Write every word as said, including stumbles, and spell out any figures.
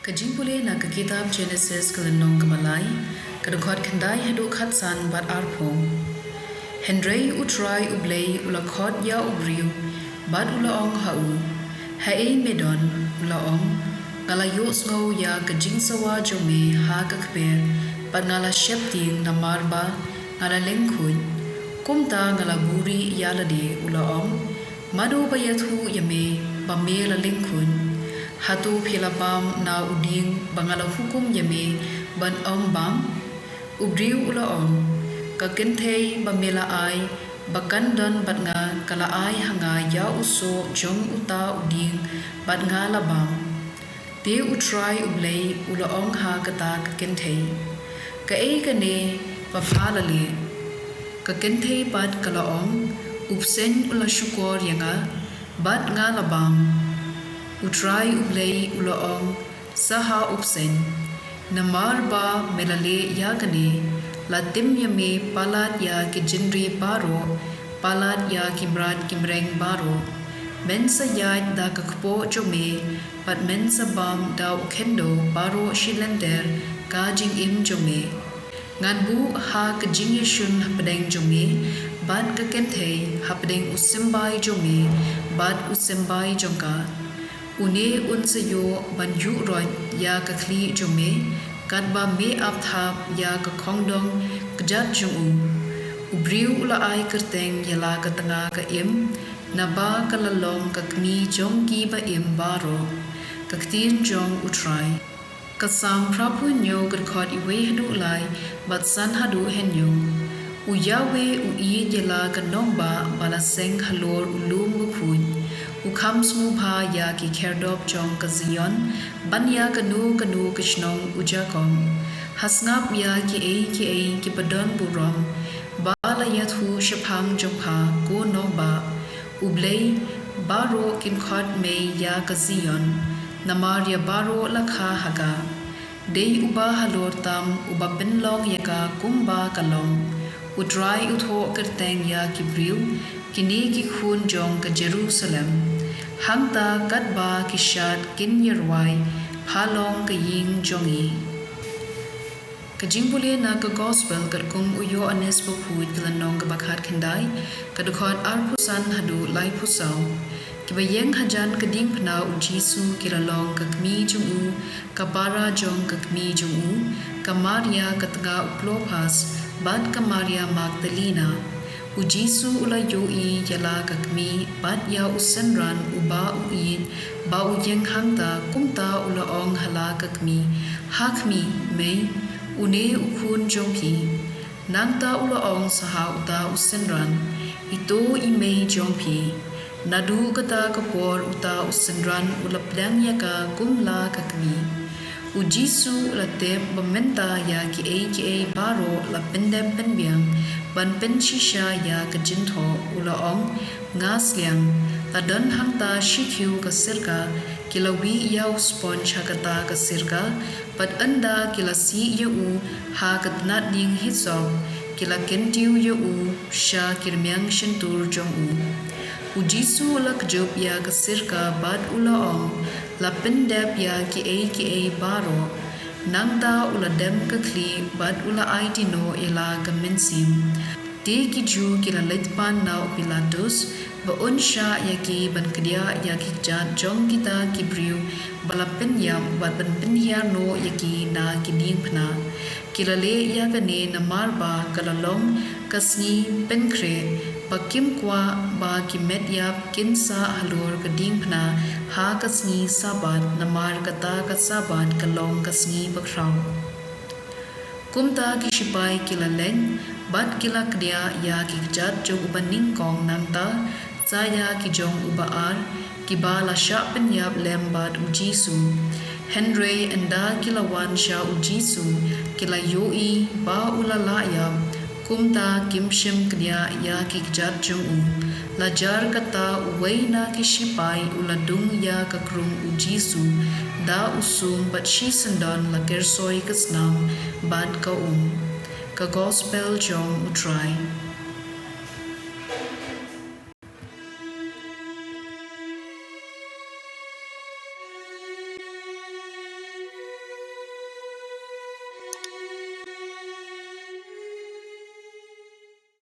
Ka jingpule na ka kitab Jenesis ka lynnong kaba lai, ka dkhot khyndai haduh khatsan bad arphew. Hynrei U Trai U Blei u la khot ïa u briew, bad u la ong ha u, "Haei me don?" U la ong, "Nga la ïohsngew ïa ka jingsawa jong me ha ka kper, bad nga la sheptieng namar ba nga la lyngkhuid. Kumta nga la buhrieh ïa lade," u la ong, "mano ba ïathuh ïa me ba me la lyngkhuid? Hato phi la bam na u dieng ba nga la hukum ïa me ban ym bam?" U briew u la ong, "Ka kynthei ba me la ai ba kan don bad nga, ka la ai ha nga ïa u soh jong uta u dieng, bad nga la bam." Te U Trai U Blei u la ong ha kata ka kynthei, "Kaei kane ba pha la leh?" Ka kynthei pat ka la ong, "U bseiñ u la shukor ïa nga, bad nga la bam." U Trai U Blei u la ong, "Sa ha u bseiñ, namar ba me la leh ïa kane, la tim ïa me palat ïa ki jingri baroh, palat ïa ki mrad ki mreng baroh. Men sa ïaid da ka kpoh jong me, bad men sa bam da u khyndew baroh shi lynter ka jingim jong me. Ngan buh ha ka jingïashun hapdeng jong me bad ka kynthei, hapdeng u symbai jong me bad u symbai jong ka. Une un sa ïoh ban ïuhroit ïa ka khlieh jong me, katba me ap thap ïa ka khongdong kjat jong u." U briew u la ai kyrteng ïa la ka tnga ka Im, naba ka la long ka kmie jong kiba im baroh. Ka ktien jong U Trai. Ka Salm phra phew hynñiew, ka dkhot wei haduh lai, bad san haduh hynñiew. U Yahweh u ïeit ïa la ka nongbah ba la seng halor u lum bakhuid. U kham sngewbha ïa ki khyrdop jong ka Zion, ban ïa kano kano ka shnong u Jakob. Ha sngap ïa kiei kiei kiba don burom ba la ïathuh shaphang jong pha, ko nongbah. U Blei, baroh kin khot mei ïa ka Zion, namar ïa baroh la kha ha ka. Dei uba halor tam uba pynlong ïa ka kumba ka long. U Trai u thoh kyrteng ïa ki briew, kine ki khun jong ka Jerusalem. Hangta katba ki shad kin ïarwai, pha long ka ïing jong ngi. Ka jingpule na ka Gospel katkum u Ïoannis Bakhuid, ka lynnong kaba khatkhyndai, ka dkhot arphew san haduh laiphew saw. Kiba ïeng hajan ka diengphna u Jisu ki la long ka kmie jong u, ka para jong ka kmie jong u, ka Maria ka tnga u Klopas, bad ka Maria Magdalena. U Jisu u la ïohi ïa la ka kmie bad ïa u synran uba u ïeit ba u ïeng hangta, kumta u la ong ha la ka kmie, "Ha khmih, mei, une u khun jong phi." Nangta u la ong sa ha uta u synran, "Ito i mei jong phi." Naduh kata ka por uta u synran u la pdiang ïa ka kum la ka kmie. U Jisu u la tip ba mynta ïa kiei kiei baroh la pyndep pynbiang ban pynshisha ïa ka jingthoh. U la ong, "Nga sliang, la don hangta shikiew ka sirka, ki la wih ïa u sponj ha kata ka sirka, bad ynda ki la sih ïa u ha ka tnat dieng hisop, ki la kyntiew ïa u sha ki rmiang shyntur jong u." U Jisu u la kjop ïa ka sirka bad u la ong, "La pyndep ïa kiei kiei baroh." Nangta u la dem ka khlieh bad u la aiti noh ïa la ka mynsiem. Te ki Jiw ki la leit pan na u Pilatus ba un shah ïa ki ban kdiah ïa ki kjat jong kita ki briew ba la pynïap bad ban pynhiar noh ïa ki na ki diengphna. Ki la leh ïa kane namar ba ka la long ka sngi pynkhreh, ba kim kwah ba ki met ïap kin sah halor ka diengphna ha ka sngi Sabbath, namar kata ka Sabbath ka long ka sngi bakhraw. Kumta ki shipai ki la leit bad ki la kdiah ïa ki kjat jong uba nyngkong, nangta sa ïa ki jong uba ar, kiba la shah pynïap lem bad u Jisu. Hynrei ynda ki la wan sha u Jisu, ki la ïohi ba u la lah ïap, kumta kim shym kdiah ïa ki kjat jong u. La jar kata, uwei na ki shipai u la dung ïa ka krung u Jisu da u sum bad shisyndon la kyrsoi ka snam bad ka um. Ka Gospel jong u Trai.